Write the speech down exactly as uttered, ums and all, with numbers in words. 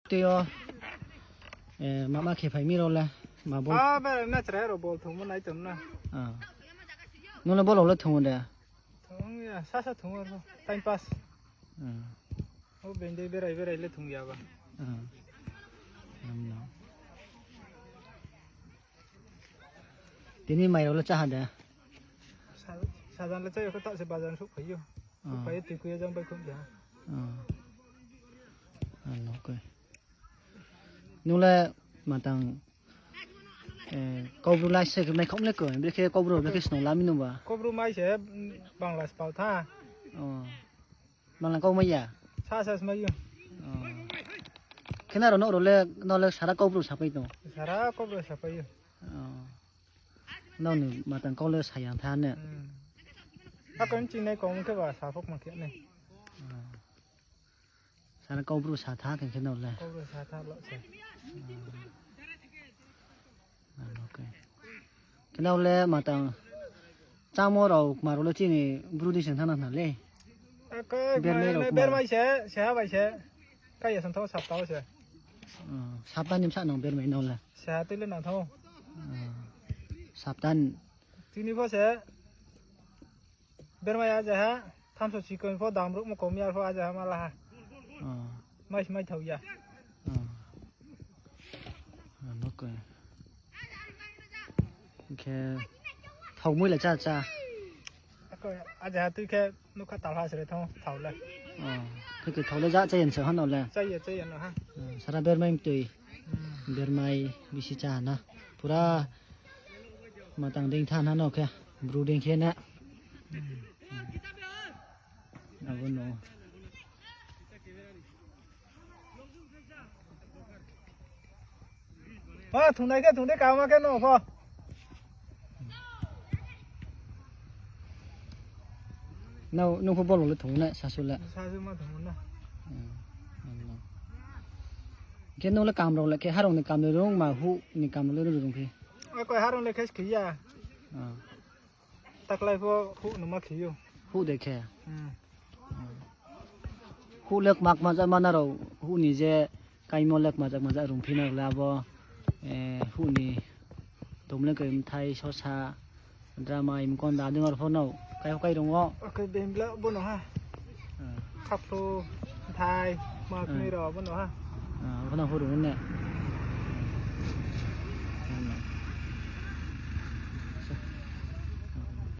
Teo, eh, mama khe phai mi role, ma bol. Ah, bera na chra ro bol thung mo nai tum na. Ah. Nuna bol le thung de. Thung ya, sa sa thung ro. Time pass. Ah. O bende berai berai le thung ya ba. Ah. Amno. Tini mai role cha ha de. Sa, sa jan le cha yo ko ta se ba jan su phayo. Ah. Phayo ti ku ya jang bai khum ya. Ah. Amno ko. Nule matang, eh, Kaubru lai se mai khom le ko, brekhe Kaubru brekhe snong lami no ba. Kaubru mai se, mm, Bangla spau tha. Oh. Bangla kau mai ya? Sa sa mai yo. Oh. Kena ro no ro le, no le sara Kaubru sapai to. Sara Kaubru sapai yo. Oh. No ni matang kau le sayang tha ne. Hmm. Akon chinai kong ke ba sa phok ma ke ne. Oh. Sana Kaubru sa tha khe khe no le. Kaubru sa tha lo se. Ah, okay. Khe no le matang. Chamo rao ma role chini Bru di sing thana na le. Aka Bermai rao ber mai se, se ha bai se. Ka ya san tho sap tao se. Ah, sapta nim sa nang bermai no le. Se ha tui le na tho. Ah, sapta n- Tini pho se. Bermai aja ha, thamso sikon pho damruk mo komi ar pho aja ha mala ha. Ah. Mai mai thau ya. Ah. Ah, no ko. Khe thau mui la cha cha. Ako aja ha tui khe nukha talha sere thau thau la. Ah. Khe khe thau la ja cha yen se hano le. Cha ye cha ye no ha. Ah, sara bermai tui. Hmm. Bermai bisi cha na. Pura matang ding tha na no khe. Bru ding khe na. Hmm. Abo no. Ha, thungnai khe thungde kama khe no pho. Nau, nung pho bol le thung na, sasu le. Sasu ma thung na. Hmm, hmm. Khe nung le kam rao le, khe harong ni kam le rung ma, hu ni kam le rung rung phi. Oi, koi harong le khe skhiya. Ah. Taklai pho hu numa khiyo. Hu de khe. Hmm. Hu lek mak ma ja mana rao, hu ni je kaimo lek ma ja ma ja rung phi na la bo, eh, hu ni tomle kai mthai sosa, drama im kon da ding ar pho no. Kai ho kai rung o. Oke, bembla bo no ha. Ah. Khaplo, mthai, ma khni rao bo no ha. Ah, pho no hu rung ne.